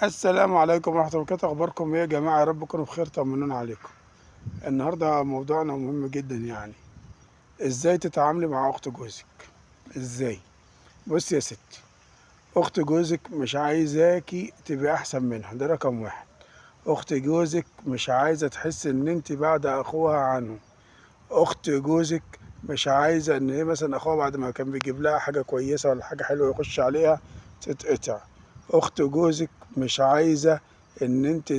السلام عليكم ورحمة الله وبركاته. أخباركم إيه يا جماعة؟ يا رب تكونوا بخير، طمنونا عليكم. النهاردة موضوعنا مهم جدا، يعني إزاي تتعاملي مع أخت جوزك. إزاي؟ بصي يا ستي، أخت جوزك مش عايزاكي تبقي أحسن منها، ده رقم واحد. أخت جوزك مش عايزة تحس إن أنت بعد أخوها عنه. أخت جوزك مش عايزة إن هي مثلا أخوها بعد ما كان بيجيب لها حاجة كويسة ولا حاجة حلوة يخش عليها تتقطع. أخت جوزك مش عايزة إن أنت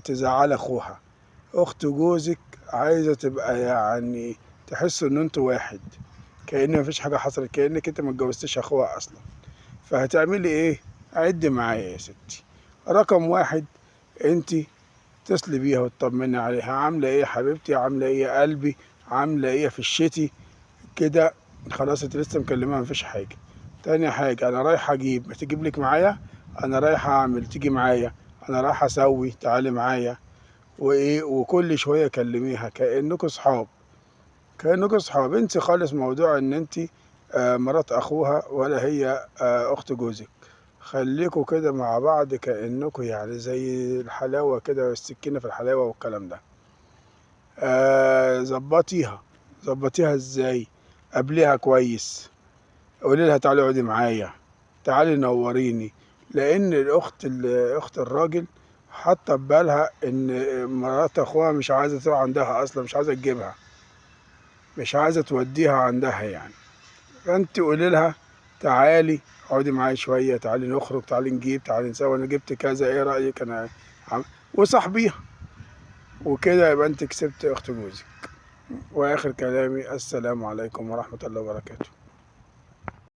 تزعل أخوها. أخت جوزك عايزة تبقى يعني تحس إن أنتوا واحد، كأن مفيش حاجة حصلت، كأنك أنت ما اتجوزتش أخوها أصلا. فهتعملي إيه؟ عدي معايا يا ستي. رقم واحد، أنت اتصلي بيها وتطمني عليها، عاملة إيه يا حبيبتي، عاملة إيه يا قلبي، عاملة إيه في الشتي كده. خلاص انت لسه مكلمها، مفيش حاجة. تاني حاجة، أنا رايحة أجيب، ما تجيب لك معايا، أنا رايحة أعمل، تيجي معايا، أنا رايحة أسوي، تعالي معايا. وإيه، وكل شوية كلميها كأنكوا صحاب، كأنكوا صحاب. انسي خالص موضوع إن انت مرات أخوها ولا هي أخت جوزك. خليكوا كده مع بعض كأنكوا يعني زي الحلاوة كده، والسكينة في الحلاوة والكلام ده. ظبطيها. ظبطيها ازاي؟ قابليها كويس، قولي لها تعالي اقعدي معايا، تعالي نوريني. لان اخت الراجل حاطه في بالها ان مرات اخوها مش عايزه تروح عندها اصلا، مش عايزه تجيبها، مش عايزه توديها عندها يعني. فانت قولي لها تعالي اقعدي معايا شويه، تعالي نخرج، تعالي نجيب، تعالي نسوي، انا جبت كذا، ايه رايك، انا وصاحبيها وكده، يبقى انت كسبت اخت جوزك. واخر كلامي، السلام عليكم ورحمه الله وبركاته.